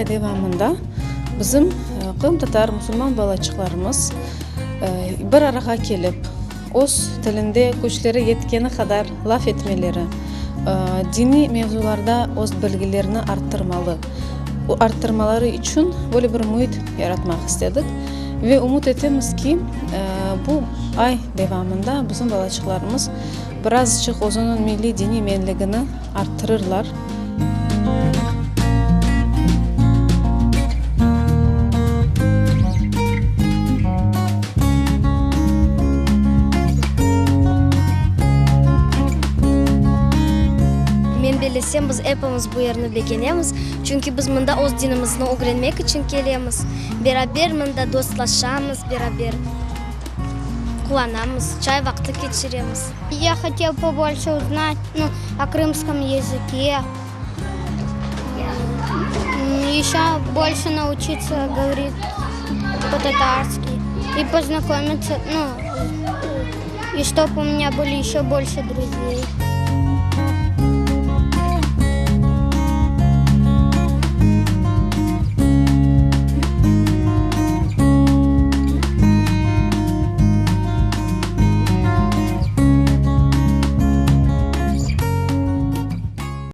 ay devamında bizim qırımtatar musulman balaçıqlarımız bir arağa kelip, öz tilinde küçleri yetkeni qadar laf etmeleri, diniy mevzularda öz bilgilerini arttırmalı, arttırmaları içün böyle bir müit yaratmaq istedik. Ve ümüt etemiz ki, bu ay devamında bizim balaçıqlarımız birazçıq özüniñ milliy-diniy menligini arttırırlar. Men bellesem, biz epimiz bu yerni begenemiz, çünki biz mında öz dinimizni ögrenmek içün kelemiz. Beraber mında dostlaşamız, beraber quvanamız, çay vaqtı keçiremiz. Ya hotel pobolşe uznat, nu, o krımskom yazıke, Eşe bolşe nauçitsa govorit po-tatarski i poznakomitsa, nu, i ştob u menya bıli eşe bolşe druzey.